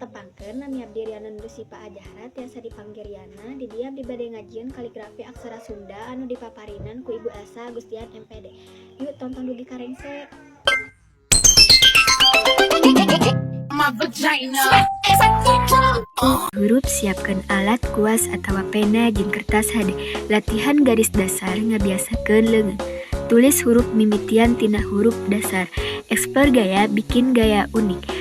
Tepangkeun, nami abdi Riana Nursipa Ajahra, tiasa dipanggil Riana. Di dieu abdi bade ngajieun kaligrafi aksara Sunda anu dipaparinan ku Ibu Elsa Agustian M.Pd. Yuk, tonton dugi ka rengse. My vagina. Hurup, siapkan alat kuas atau pena jeung kertas hade. Latihan garis dasar ngabiasakeun leungeun. Tulis huruf mimitian tina huruf dasar. Explore gaya, bikin gaya unik.